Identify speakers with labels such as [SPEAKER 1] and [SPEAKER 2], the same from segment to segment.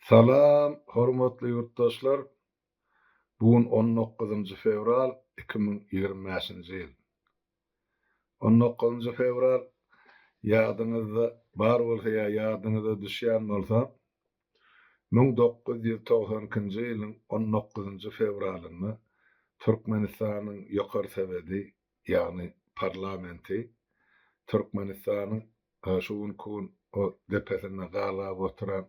[SPEAKER 1] Salam hormatly ýurtdaşlar! Bu gün on dokuzynjy fewral 2025-nji ýyl. On dokuzynjy fewral ýadyňyzda bar bolsa ýa ýadyňyza düşýän bolsa, 1992-nji ýylyň on dokuzynjy fewralynda Türkmenistanyň Ýokary Sowedi, ýagny parlamenti Türkmenistanyň şu günki gün o depesinde galgap oturan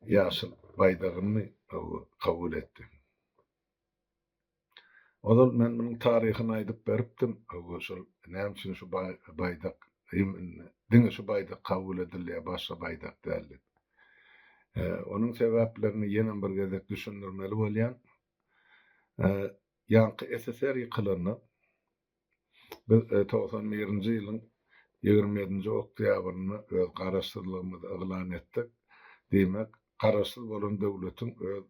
[SPEAKER 1] ýaşyl baýdagyny kabul etdi. Ozal men munuň taryhyny aýdyp beripdim. Şol näme üçin şu baýdak diňe şu baýdak kabul edilýär, başga baýdak däl diýip. Onuň sebäplerini ýene bir gezek düşündirmeli bolýan. Ýaňky SSR ýykylanda biz 91-nji ýylyň 27-nji oktýabrynda öz garaşsyzlygymyzy yglan etdik. Diýmek, garaşsyz bolan döwletiň öz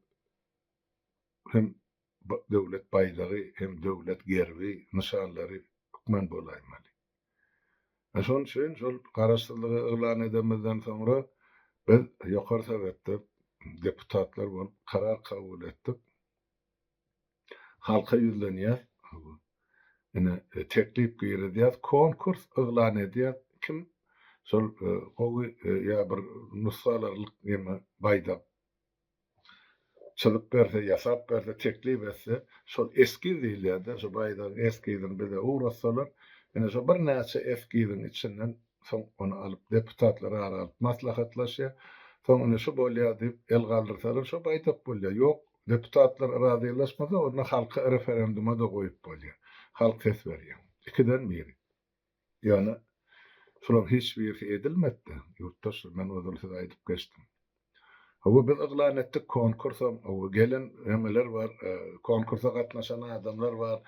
[SPEAKER 1] hem döwlet baýdagy, hem döwlet gerbi, nyşanlary hökman bolaýmaly. Şonuň üçin şol garaşsyzlygy yglan edenimizden soňra biz Ýokary Sowetde deputatlar bolup karar kabul etdik. Halka ýüzlenýäs, ine teklip girizýäs, konkurs yglan edýäs, kim şol gowy ýa bir nusga alarlyk neme baýdak çyzyp berse, ýasap berse, teklip etse, şol eskiz diýilýär-de, şo baýdagyň eskizini bize ugratsalar, ine şo birnäçe eskiziň içinden soň ony alyp deputatlar ara alyp maslahatlaşýar. Soň ine şu bolýar diýip el galdyrsalar, şo baýdak bolýar. Ýok, deputatlar razylaşmasa, onda halka referenduma-da goýup bolýar. Halk ses berýär. Ikiden biri. Ýöne şularyň hiç birisi edilmedi-de, ýurtdaşlar, men ozal size aýdyp geçdim. Hawa, biz yglan etdik konkursam, hawa, gelen nemeler bar, konkursa gatnaşan adamlar bar,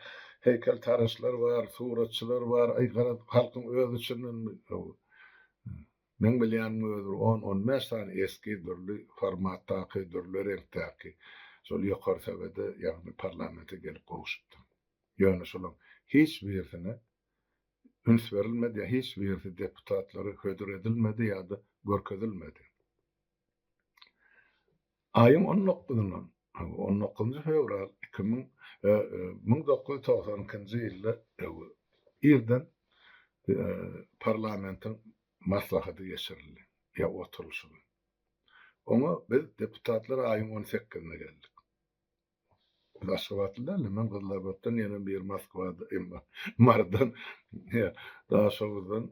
[SPEAKER 1] heýkeltaraşlar bar, suratçylar bar, aý, garaz, halkyň öz içinden, hawa, meň bilýänim özi bir on-on bäş sany eskiz dürli formatdaky, dürli reňkdäki şol ýokary sowede, ýagny parlamente gelip gowşupdyr. Ýöne şolaryň hiç birisine üns berilmedi ýa hiç birisi deputatlara hödür edilmedi ýa-da görkezilmedi. Aýyň on dokuzyndan, on dokuzynjy fewral 2000, 1992-nji ýylda irden parlamentiň maslahaty geçirildi ýa oturylyşygy. Oňa biz deputatlar aýyň on sekizinde geldik. Biz Aşgabatly däldi, men Gyzylarbatdan, ýene biri Moskwada, emma Marydan, Daşoguzdan,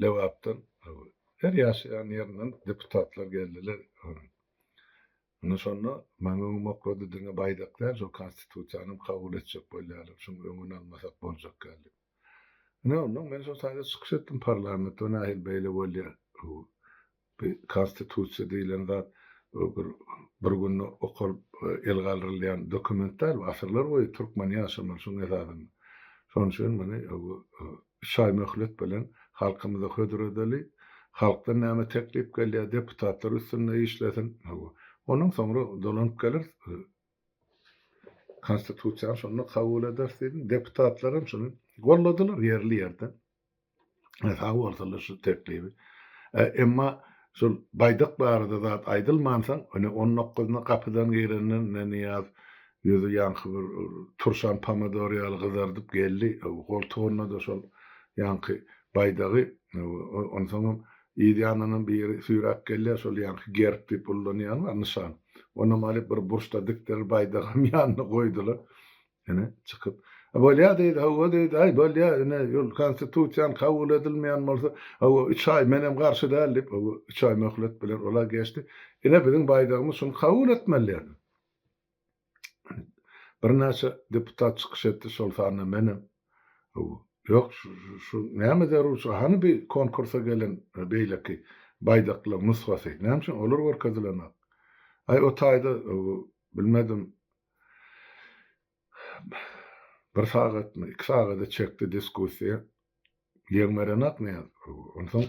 [SPEAKER 1] Lebapdan, her ýaşaýan ýerinden deputatlar geldiler. Indi şonda maňa öňüm oklady, diňe baýdak däl, şol Konstitusiýanam kabul etjek bolýarlar, şuň öňüni almasak boljak däl diýip. Ine, onnoň men şol taýda çykyş etdim parlamentde, nähili beýle bolýar. Bu konstitusiýa diýlen zat bir bir günde okalyp el galdyrylýan dokument däl, bu asyrlar boýu türkmen ýaşamaly şuň esasynda. Şonuň üçin muny üç aý möhlet bilen halkymyza hödür edeli, halkdan näme teklip gelýär, deputatlar üstünde işlesin, ondan soňra dolanyp geleris, konstitusiýany şonda kabul ederis diýdim. Deputatlar hem şuny golladylar ýerli-ýerden. Sag bolsunlar şu teklibi. Emma şol baýdak barada zat aýdylmansoň, ine on dokuzyna gapydan girenden ine Nyýaz ýüzi ýaňky bir turşan pomidor ýaly gyzardyp geldi. Goltugynda-da şol ýaňky baýdagy, onsoňam yz ýanyndan biri süýräp gelýär, şol ýaňky gerb diýip ullanýan bar nyşan. Onam alyp bir burçda dikdirip baýdagam ýanyna goýdular. Ine, çykyp, Bolýa diýdi, hawa diýdi, aý, bolýa, ine, ol konstitusiýany kabul edilmeýän bolsa, hawa, üç aý, menem garşy däl diýip, hawa, üç aý möhlet bilen ol-a geçdi. Ine, biziň baýdagymyz, şuny kabul etmeli diýdi. Birnäçe deputat çykyş etdi, şol sanda menem. Hawa, ýok, şu näme zerur, şu hany bi konkursa gelen beýleki baýdaklaryň nusgasy, näme üçin olar görkezilenok? Aý, o taýda, bilmedim, Bir sagatmy, iki sagada çekdi diskussiýa. Ýeň berenak näz. Onsoň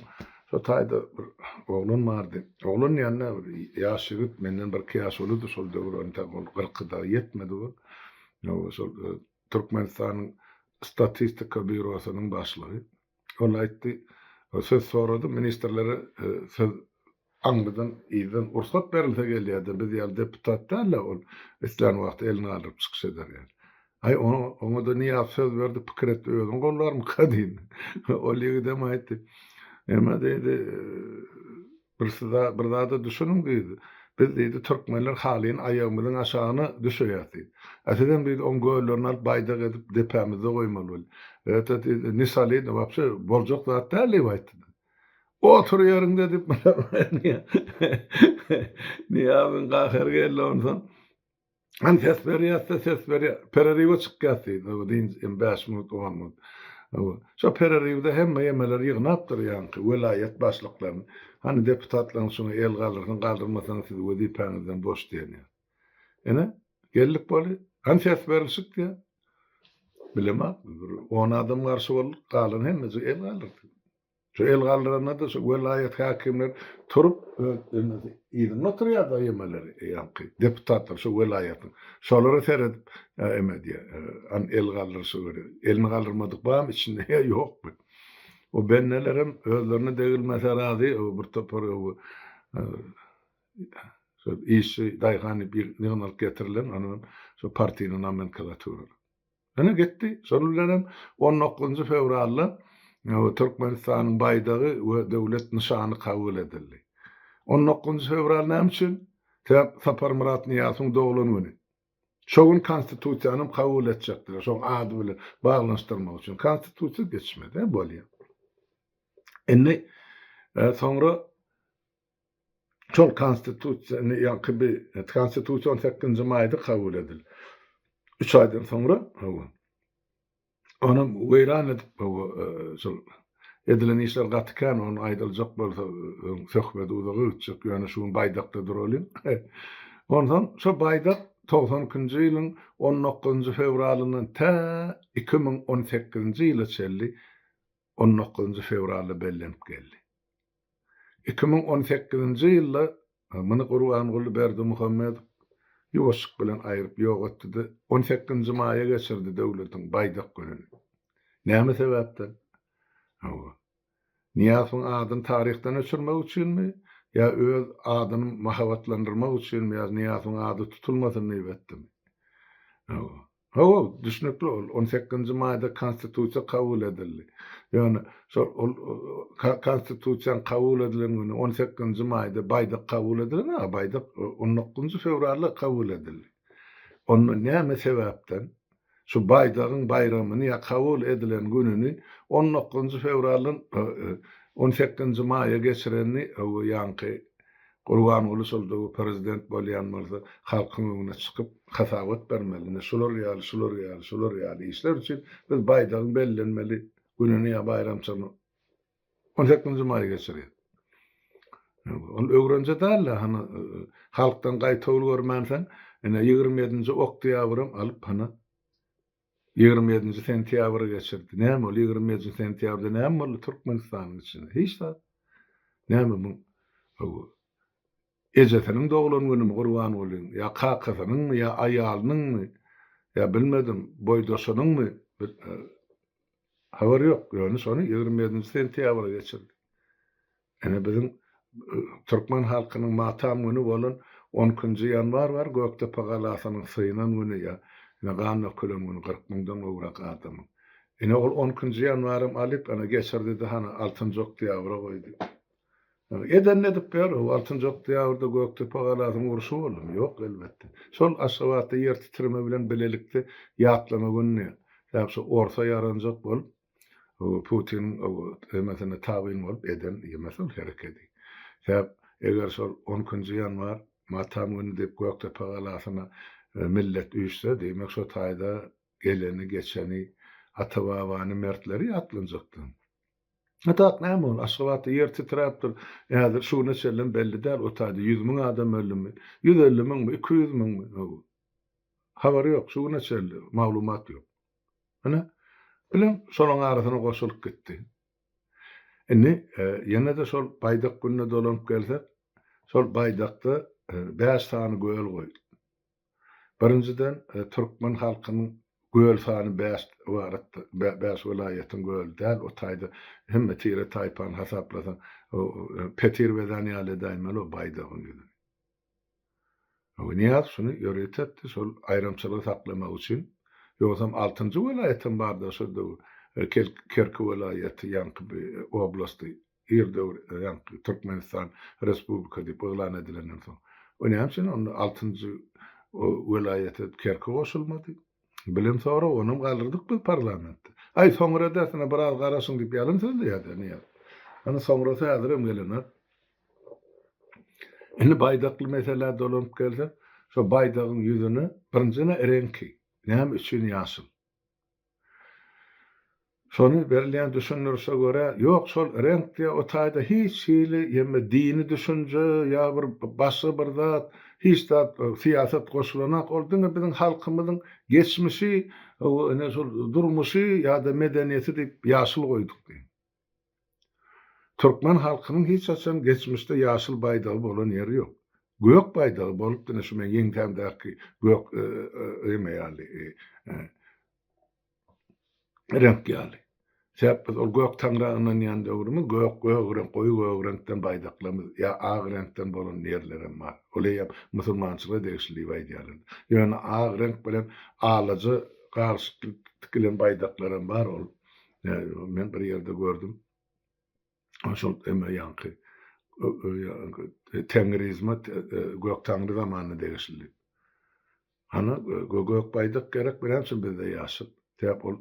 [SPEAKER 1] şo taýda bir oglan bardy. Oglan diýende bir ýaş ýigit, menden birki ýaş uludy şol döwür, entek ol kyrky dagy ýetmedi bu. Şol e, Türkmenistanyň statistika býurosynyň başlygy. Ol aýtdy, söz sorady, ministrlere e, söz. aňrydan yzdan rugsat berilse gelýär-de, biz ýaly deputat däl-de ol islän wagty elini galdyryp çykyş eder ýaly. Aý, oňa-da Nyýaz söz berdi, pikir etdi, özüni gollarmyka diýdi. Ol ýigidem aýtdy, Eme diýdi, bir siz bir zada düşüniň diýdi. Biz diýdi, türkmenler halyny aýagymyzyň aşagyna düşeýäs diýdi. A sizem diýdi, oň göllerini alyp baýdak edip depämizde goýmaly bolýar. Ete diýdi, ne solidno, wapşe boljak zat däl diýip aýtdy. Otur ýeriňde diýip, Nyýazyň gahary geldi onsoň. Hany ses berýäs-de, ses berýär. Pereriwe çykýas diýdi. Hawa, dynç, em bäş minut, on minut. Hawa. Şo pereriwde hemme ýemeleri ýygnapdyr ýaňky welaýat başlyklaryny. Hany deputatlaryň şuňa el galdyrsyn, galdyrmasaňyz siz wezipäňizden boş diýen ýaly. Ine, geldik boldy. Hany ses berilşik diýýär. Bilemok, bir on adam garşy bolduk, galan hemmejik el galdyrdy. Şu el galdyranda-da şu welaýat häkimleri turup öz emesi yzynda oturýar-da emeleri ýaňky deputatlar şu welaýatyň. Şolara seredip eme edýär. An el galdyryşy görýär. Elini galdyrmadyk barmy içinde ýa ýokmy? O bendelerem özlerine degilmese razy o bir topar o şo işçi daýhan diýip ýygnalyp getirilen onuň şo partiýnyň nomenklaturalary. Ine gitdi. Şonuň bilenem on dokuzynjy fewralda Türkmenistanyň baýdagy we döwlet nyşany kabul edildi. On dokuzynjy fewral näme üçin? Sebäp Saparmyrat Nyýazowyň doglan güni. Şo gün Konstitusiýanam kabul etjekdiler, şoň ady bilen baglanyşdyrmak üçin. Konstitusiýa geçmedi, bolýar. Indi soňra Şol konstitusiýa indi ýaňky bi konstitusiýa on sekizinji maýda kabul edildi. Üç aýdan soňra hawa. Onam weýran edip hawa şol edilen işler gaty kän ony aýdyljak bolsa öň söhbedi uzaga gitjek ýöne şu gün baýdakda duralyň. Onsoň şo baýdak 92 nji ýylyň on dokuzynjy fewralyndan tä 2018 nji ýyla çenli on dokuzynjy fewralda bellenip geldi. 2018-nji ýylda muny Gurbanguly Berdimuhamedow ýuwaşlyk bilen aýryp ýok etdi-de, on sekizinji maýa geçirdi döwletiň baýdak gününi. Näme sebäpden? Hawa. Nyýazowyň adyny taryhdan öçürmek üçinmi ýa öz adyny mahabatlandyrmak üçinmi ýa Nyýazowyň ady tutulmasyn diýip etdimi? Hawa. Hawa, düşnükli ol. On sekizinji maýda Konstitusiýa kabul edildi. Ýöne şol ol Konstitusiýanyň kabul edilen güni on sekizinji maýda baýdak kabul edilen, a baýdak on dokuzynjy fewralda kabul edildi. Onda näme sebäpden şu baýdagyň baýramyny ýa kabul edilen gününi on dokuzynjy fewraldan on sekizinji maýa geçirenini ýaňky Gurbanguly şol döwür prezident bolýan bolsa, halkyň öňüne çykyp, hasabat bermeli. Ine, şular ýaly, şular ýaly, şular ýaly işler üçin biz baýdagyň bellenmeli gününi ýa baýramçylygyny on sekizinji maýa geçirýäs. Ol öwrenje däl-de, hany, halkdan gaýtawul görmänsoň, ine, 27-nji oktýabram alyp, hany, 27-nji sentýabra geçirdi. Näme ol 27-nji sentýabrda näme boldy Türkmenistanyň içinde? Hiç zat. Näme muň ejesiniň doglan günümi Gurbangulyň ýa kakasynyňmy ýa aýalynyňmy ýa bilmedim boýdaşynyňmy habar ýok. Ýöne şony 27-nji sentýabra geçirdi. Ine biziň türkmen halkynyň matam güni bolan on ikinji ýanwar bar, Gökdepe galasynyň synan güni ýa ine gan dökülen güni 40 müňden gowrak adamyň. Ine ol on ikinji ýanwaram alyp ine geçirdi-de hany altynjy oktýabra goýdy. Edenini edip ýör, o altynjy oktýabrda Gökdepe galasynyň urşy boldumy? Ýok elbetde. Şol Aşgabatda ýer titreme bilen bilelikde ýatlama gününi, ýa şu orsa ýaranjak bolup Putiniň hemmesine tabyn bolup eden ýemesi ol herekedi. Sebäp eger şol on ikinji ýanwar matam güni diýip Gökdepe galasyna millet üýşse, diýmek şo taýda geleni, geçeni, ata-babany, mertleri ýatlanjakdy. A tak näme ol, Aşgabatda ýer titräpdir, häzir şu güne çenlem belli däl o taýda 100 müň adam öldümi, 150 müňmi, 200 müňmi, habary ýok, şu güne çenli maglumat ýok. Ine, bilen şolaň arasyna goşulyp gitdi. Indi ýene-de şol baýdak gününe dolanyp gelsek, şol baýdakda bäş sany göl goýuldy. Birinjiden, türkmen halkynyň göl sany bäş ybaratdy, bäş welaýatyň göli däl, o taýda hemme tire-taýpany hasaplasaň, petir bezän ýaly edäýmeli o baýdagyň ýüzüni. Nyýazow şuny ýörite etdi, şol aýramçylygy saklamak üçin. Ýogsam altynjy welaýatam bardy şol döwür. Kerki welaýaty, ýaňky oblasty ir döwür ýaňky Türkmenistan Respublika diýip yglan edilenden soň. O näme üçin onda altynjy welaýat edip Kerki goşulmady? Bilim sorag, onam galdyrdyk biz parlamentde. Aý, soňra edersiň-ä, biraz garaşyň diýip ýalan sözleýärdi Nyýazow. Ana, soňrasy häzirem gelenok. Indi baýdakly meselä dolanyp gelsek, şo baýdagyň ýüzüne birinjiden-ä reňki, näme üçin ýaşyl? Şony berilýän düşündirişe görä, ýok şol reňk diýýär, o taýda hiç hili ýa dini düşünje ýa bir başga bir zat, hiç zat syýasat goşulanak, ol diňe biziň halkymyzyň geçmişi, ine şol durmuşy ýa-da medeniýeti diýip ýaşyl goýduk diýýär. Türkmen halkynyň hiç haçan geçmişde ýaşyl baýdagy bolan ýeri ýok. Gök baýdagy bolupdy ine şu meň ýeňsämdäki gök eme ýaly reňk ýaly. Sebäp biz ol gök taňra ynanýan döwrümiz gök gök reňk goýy gök reňkden baýdaklarymyz ýa ak reňkden bolan ýerlerem bar. Ol eýýäm musulmançylyga degişli diýip aýdýarlar. Ýöne ak reňk bilen alaja garyşyk tikilen baýdaklaram bar ol Men bir ýerde gördüm. Şol eme ýaňky tengrizme gök taňry zamanyna degişli diýip. Hany gök baýdak gerek näme üçin bizde ýaşyl? Sebäp ol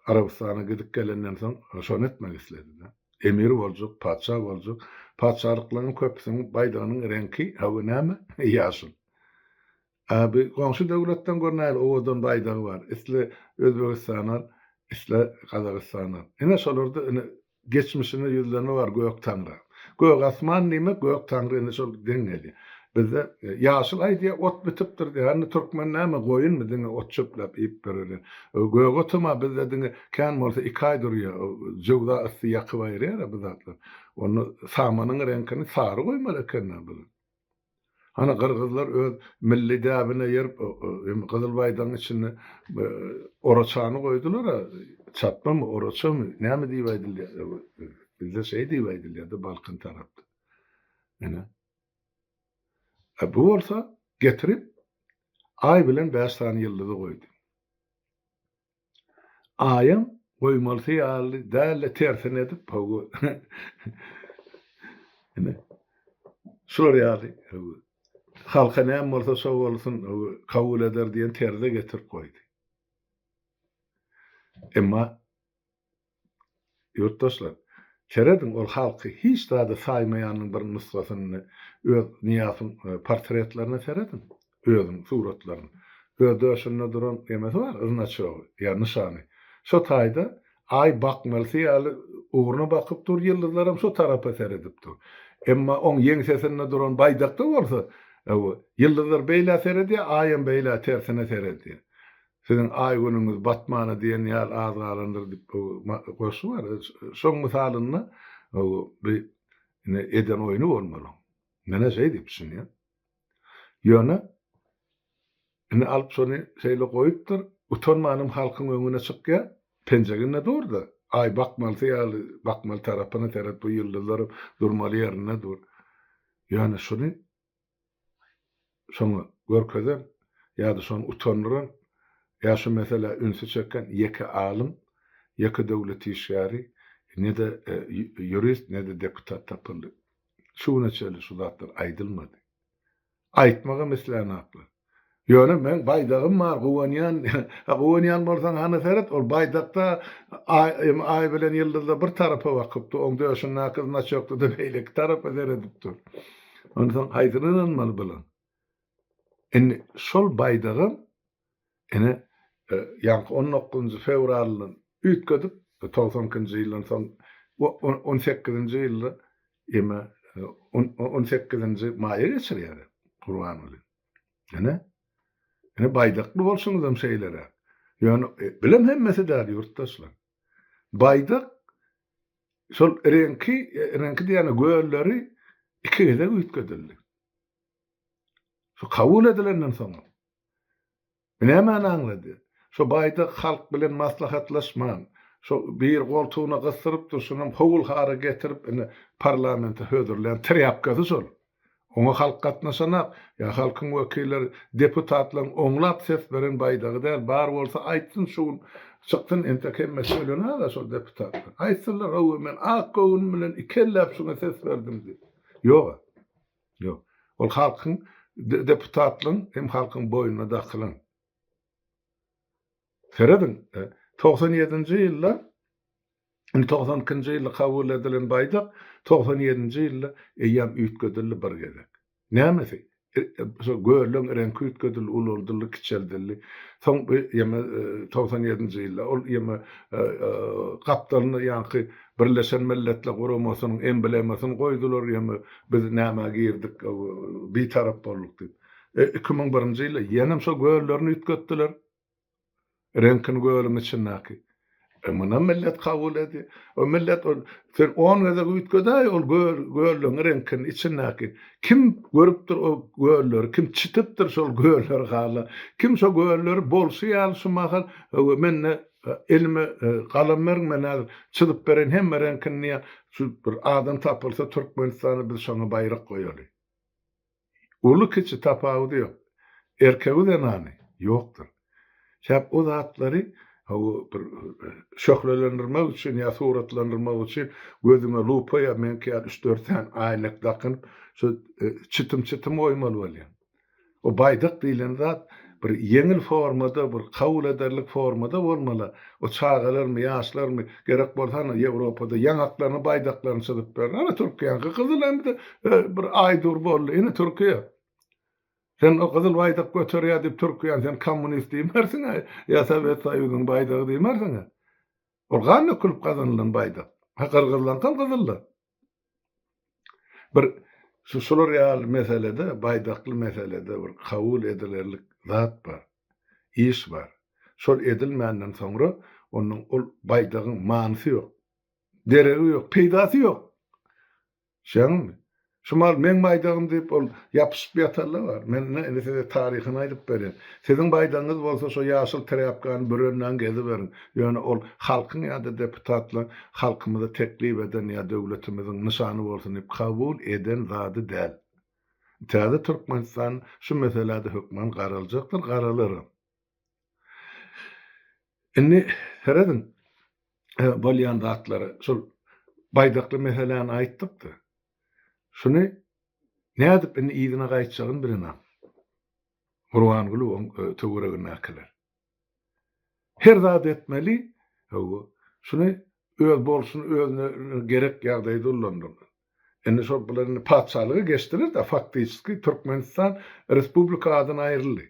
[SPEAKER 1] Arabystana gidip gelenden soň şony etmek isledi-de. Emir boljak, patyşa boljak. Patyşalyklaryň köpüsiniň baýdagynyň reňki hawa näme? Ýaşyl. A bi goňşy döwletden gör nähili owadan baýdagy bar. Isle Özbegistan al, isle Gazagystan al. Ine şolarda ine geçmişine ýüzlenme bar gök taňra. Gök asman diýmek gök taňry ine şol deň gelýär. Bizde ýaşyl aýdýar ot bitipdir diýýär. Hany türkmen näme goýunmy diňe ot çöpläp iýip ýöreli. Gök otam-a bizde diňe kän bolsa iki aý durýar. Jöwza ysy ýakyp aýyrýar-a bu zatlar. Onda samanyň reňkini sary goýmaly eken-dä biz. Hany gyrgyzlar öz milli däbine eýerip gyzyl baýdagyň içinde oraçany goýdular-a, çatmamy, oraçamy, näme diýip aýdylýar, bizde şeý diýip aýdylýar-da Balkan tarapda. Ine. A bu bolsa getirip Aý bilen bäş sany ýyldyzy goýdy. Aýam goýmalysy ýaly dälde tersini edip hawa ine şular ýaly hawa halka näme bolsa şo bolsun hawa kabul eder diýen terze getirip goýdy. Emma Ýurtdaşlar, serediň ol halky hiç zada saýmaýanyň bir nusgasyny öz Nyýazowyň portretlerine serediň, özüniň suratlaryny. Öz döşünde duran nemesi bar, znaçogy ýa nyşany. Şo taýda Aý bakmalysy ýaly ugruna bakyp dur, ýyldyzlaram şo tarapa seredip dur. Emma oň ýeňsesinde duran baýdakda bolsa, ýyldyzlar beýlä seredýär, Aýam beýlä tersine seredýär. Siziň aý-günüňiz batmana diýen ýaly az galandyr diýip goşgy bar. Şoň mysalynda bu ine eden oýny bolmaly. Men-ä şeý diýip düşünýän. Ýöne indi alyp şony şeýle goýupdyr, utanmanam halkyň öňüne çykýar, penjeginde dur-da, aý bakmalysy ýaly bakmaly tarapyna seret, bu ýyldyzlaram durmaly ýerinde dur. Ýöne şuny şoňa görkezen ýa-da şony utandyran ýa şu meselä ünsi çeken ýeke alym, ýeke döwlet işgäri, ne-de ýurist, ne-de deputat tapyldy. Şu güne çenli şu zatlar aýdylmady. Aýtmagam islänaklar. Ýöne meň baýdagym bar, guwanýan. Ha, guwanýan bolsaň, hany seret, ol baýdakda Aý, Aý bilen ýyldyzlar bir tarapa bakyp dur, oň döşündäki znaçokda-da beýleki tarapa seredip dur. Onsoň haýsyna ynanmaly bular? Indi şol baýdagam ine ýaňky on dokuzynjy fewralyndan üýtgedip, 92 nji ýyldan soň on sekizinji ýylda eme on sekizinji maýa geçirýär Gurbanguly. Ine. Ine baýdakly bolşuňyzam şeýleräk. Ýöne bilen hemmesi däl ýurtdaşlar. Baýdak şol reňki, reňki diýýän gölleri iki gezek üýtgedildi. Şu kabul edilenden soň. Bu nämäni aňladýar? Şo baýdak halk bilen maslahatlaşman, Şo bir goltugyna gysdyryp durşunam howul-hara getirip ine parlamente hödürlän trýapkasy şol. Oňa halk gatnaşanak, ýa halkyň wekilleri, deputatlaryň oňlap ses beren baýdagy däl, bar bolsa aýtsyn şu gün çyksyn entek hemmesi ölenaga şol deputatlar. Aýtsynlar hawa men ak göwün bilen ikelläp şuňa ses berdim diýip. Ýoga. Ýok. Ol halkyň deputatlaryň hem halkyň boýnuna dakylan. Serediň, 97-nji ýylda indi 92-nji ýylda kabul edilen baýdak 97-nji ýylda eýýäm üýtgedildi bir gezek. Nämesi? Şo gölleň reňki üýtgedildi, ulaldyldy, kiçeldildi. Soň bu ýeme 97-nji ýylda ol ýeme gapdalynda ýaňky Birleşen Milletler Guramasynyň emblemasyny goýdular, ýeme biz nämä girdik, bitarap bolduk diýip. 2001-nji ýylda ýenem şo göllerini üýtgetdiler. Reňkini gölüň içindäki. E munam millet kabul edýär. O millet ol sen on gezek üýtgedäý ol göl gölleň reňkini içindäki. Kim görüpdir o gölleri, kim çitipdir şol gölleri hala. Kim şo gölleri bolşy ýaly şu mahal mende elime galam beriň men häzir çyzyp bereýin hemme reňkini diýýän şu bir adam tapylsa Türkmenistanda biz şoňa baýrak goýaly. Uly-kiçi tapawudy ýok. Erkegi-zenany ýokdur. Sebäp o zatlary hawa bir şöhlelendirmek üçin ýa suratlandyrmak üçin gözüňe lupa ýa meňki ýaly üç-dört sany aýnek dakynyp şu çitim-çitim goýmaly bolýaň. O baýdak diýlen zat bir ýeňil formada, bir kabul ederlik formada bolmaly. O çagalarmy, ýaşlarmy, gerek bolsa ana Ýewropada ýaňaklaryna baýdaklaryny çyzyp berin. Ana Türkiýäňki gyzyl hem-de bir aý dur boldy. Ine Türkiýe. Sen o gyzyl baýdak göterýär diýip Türkiýäni sen kommunist diýmersiň-ä, ýa Sowet Soýuzynyň baýdagy diýmersiň-ä. Ol gan dökülip gazanylan baýdak. Ha gyrgyzlaňkam gyzylda. Bir şu şular ýaly meselede, baýdakly meselede bir kabul edilerlik zat bar, iş bar. Şol edilmänden soňra onuň ol baýdagyň manysy ýok, deregi ýok, peýdasy ýok. Düşýäňizmi? Şu mal meň baýdagym diýip ol ýapyşyp ýatanlar bar. Men ine indi size taryhyny aýdyp berýän. Siziň baýdagyňyz bolsa şo ýaşyl trýapkany bürenmän geziberiň. Ýöne ol halkyň ýa-da deputatlaryň halkymyza teklip eden ýa döwletimiziň nyşany bolsun diýip kabul eden zady däl. Täze Türkmenistan şu meselä-de hökman garaljakdyr, garalaram. Indi serediň bolýan zatlara. Şol baýdakly meseläni aýtdyk-da. Şuny nädip indi yzyna gaýtjagyny bilenok. Gurbanguly oň töweregindäkiler. Her zat etmeli, hawa, şuny öz bolşuny özüne gerek ýagdaýda ullandyrmaly. Indi şol bular indi patyşalyga geçdiler-de, faktiçeski Türkmenistan respublika adyna aýryldy.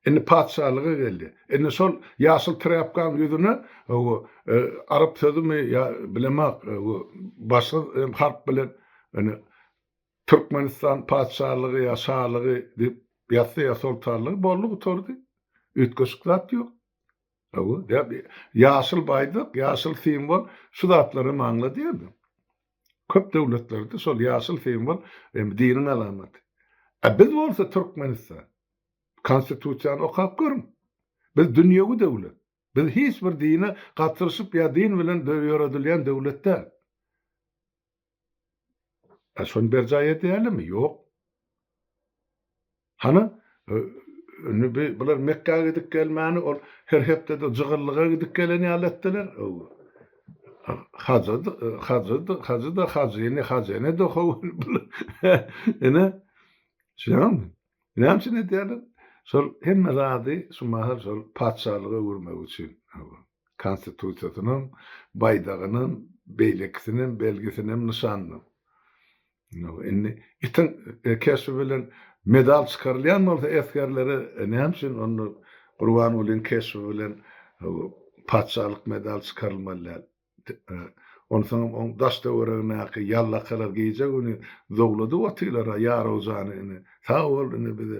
[SPEAKER 1] Indi patyşalyga geldi. Indi şol ýaşyl trýapkaň ýüzüne hawa, arap sözümi ýa bilemok, başga harp bilen indi Türkmenistan patyşalygy ýa şalygy diýip ýazsa ýa soltanlygy boldy gutardy. Üýtgeşik zat ýok. Hawa, ýaşyl baýdak, ýaşyl simwol şu zatlary hem aňladýar. Köp döwletlerde şol ýaşyl simwol hem diniň alamaty. A biz bolsa Türkmenistan. Konstitusiýany okap görüň. Biz dünýewi döwlet. Biz hiç bir dine gatyryşyp ýa din bilen ýöredilýän döwlet däl. A şony berjaý edýärlermi? Ýok. Hany, indi bi bular Mekgä gidip gelmäni ol her hepdede jygyllyga gidip gelen ýaly etdiler. Hajy, hajy, hajy-da hajyny, hajyny-da how bular. Ine, düşünýäňmi? Näme üçin edýärler? Şol hemme zady şu mahal şol patyşalyga öwürmek üçin. Konstitusiýasynam, baýdagynam, beýlekisinem, belgisinem, nyşanynam. Indi itiň keşbi bilen medal çykarylýan bolsa esgerlere näme üçin onda Gurbangulyň keşbi bilen patyşalyk medal çykarylmaly däl? Onsoňam oň daş-töweregindäki ýallakalar gije-güni zowladyp otyrlar-a ýarawjany indi. Sag bol indi bize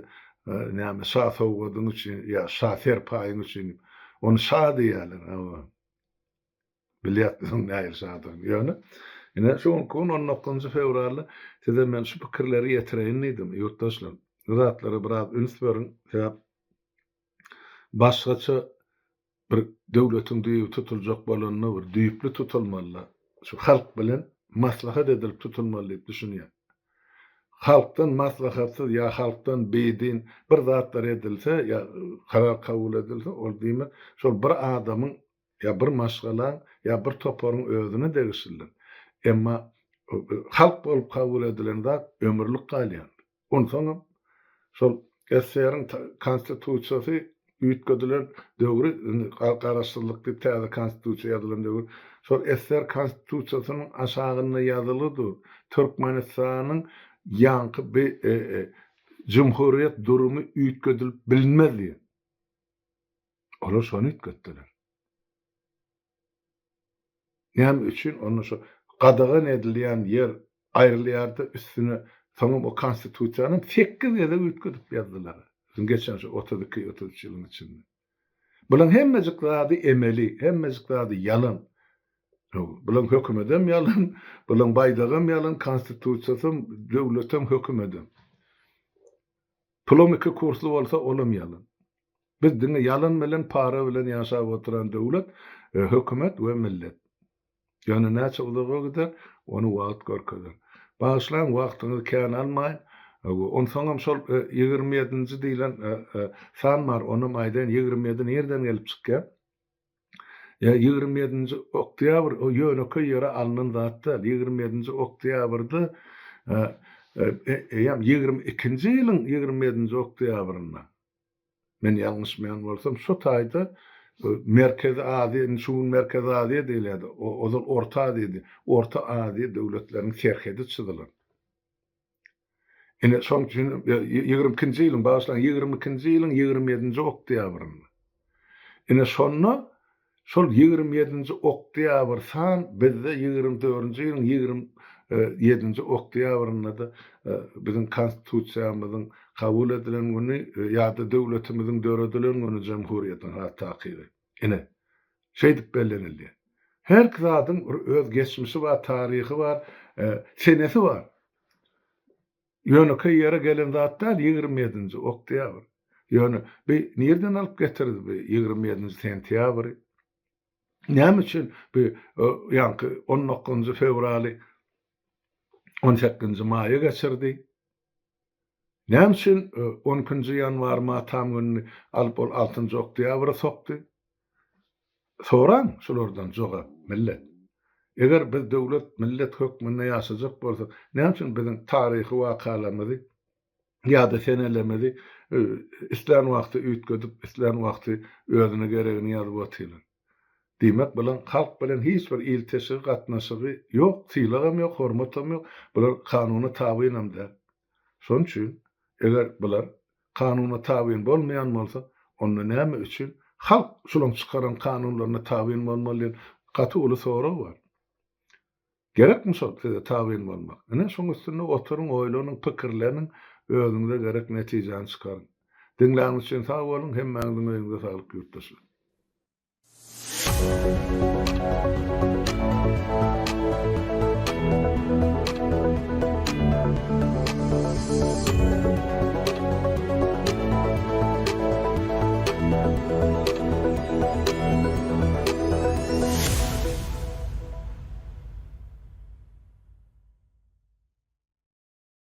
[SPEAKER 1] näme şa sowgadyň üçin ýa şa serpaýyň üçin diýip. Ony şa diýýärler. Hawa. Bilýäs biz oň nähili şadygyny. Ýöne ine şu günki gün on dokuzynjy fewralda size men şu pikirleri ýetireýin diýdim, ýurtdaşlar. Bu zatlara biraz üns beriň. Sebäp başgaça. Bir döwletiň düýbi tutuljak bolanda bir düýpli tutulmaly-da. Şu halk bilen maslahat edilip tutulmaly diýip düşünýän. Halkdan maslahatsyz ýa halkdan bidin bir zatlar edilse ýa karar kabul edilse ol diýmek şol bir adamyň ýa bir maşgalaň ýa bir toparyň özüne degişlidir. Emma halk bolup kabul edilen zat ömürlik galýandyr. Onsoňam şol SSR-iň Konstitusiýasy üýtgedilen döwri, indi Garaşsyzlyk diýip täze Konstitusiýa ýazylan döwür, şol SSR Konstitusiýasynyň aşagynda ýazyly dur, Türkmenistanyň ýaňky bi jumhuriýet durumy üýtgedilip bilinmez diýen. Olar şony üýtgetdiler. Näme üçin onda şo gadagan edilýän ýer aýrylýardy üstüne soňam o konstitusiýanam sekiz gezek üýtgedip ýazdylar. Geçen şu 32 33 ýylyň içinde. Bulaň hemmejik zady emeli, hemmejik zady ýalan. Bulaň hökümedem ýalan, bulaň baýdagam ýalan, konstitusiýasam, döwletem, hökümedem. Pulam iki kursly bolsa olam ýalan. Biz diňe ýalan bilen para bilen ýaşap oturan döwlet, hökümet we millet. Ýöne näçe uzaga gider, ony wagt görkezer. Bagyşlaň wagtyňyzy kän almaýyn. Onsoňam şol 27-nji diýlen san bar, onam aýdaýyn, 27 nirden gelip çykýar? Ýa 27-nji oktýabr o ýönekeý ýere alnan zat däl. 27-nji oktýabrda eýýäm 22-nji ýylyň 27-nji oktýabrynda men ýalňyşmaýan bolsam şo taýda Merkezi Aziýa indi şu gün Merkezi Aziýa diýilýärdi. Ozal Orta Aziýady. Orta Aziýa döwletleriniň serhedi çyzylan. Ine, şonuň üçin 22-nji ýylyň, bagyşlaň, 22-nji ýylyň 27-nji oktýabrynda. Ine, şonda şol 27-nji oktýabr san bizde 24-nji ýylyň 27-nji oktýabrynda-da biziň Konstitusiýamyzyň kabul edilen güni ýa-da döwletimiziň döredilen güni jemhuriýetiň has takygy. Ine, şeýdip bellenilýär. Her zadyň bir öz geçmişi bar, taryhy bar, senesi bar. Ýönekeý ýere gelen zat däl 27-nji oktýabr. Ýöne bi nirden alyp getirdi bi 27-nji sentýabry? Näme üçin bi ýaňky 19-njy fewraly 18-nji maýa geçirdi? Näme üçin 12-nji ýanwar matam gününi alyp ol 6-njy oktýabra sokdy? Soraň şulardan jogap, millet. Eger biz döwlet, millet hökmünde ýaşajak bolsak, näme üçin biziň taryhy wakalarymyzy ýa-da senelerimizi islän wagty üýtgedip, islän wagty özüne geregini ýazyp otyrlar? Diýmek, bulaň halk bilen hiç bir ilteşigi, gatnaşygy ýok, sylagam ýok, hormatam ýok, bular kanuna tabynam däl. Şonuň üçin, eger bular kanuna tabyn bolmaýan bolsa, onda näme üçin halk şulaň çykaran kanunlaryna tabyn bolmaly diýen gaty uly sorag bar. Gerekmi şol size tabyn bolmak? Ine, şoň üstünde oturyň, oýlanyň, pikirleniň, özüňize gerek netijäni çykaryň. Diňläniňiz üçin sag boluň, hemmäňiziň öýüňize saglyk ýurtdaşlar.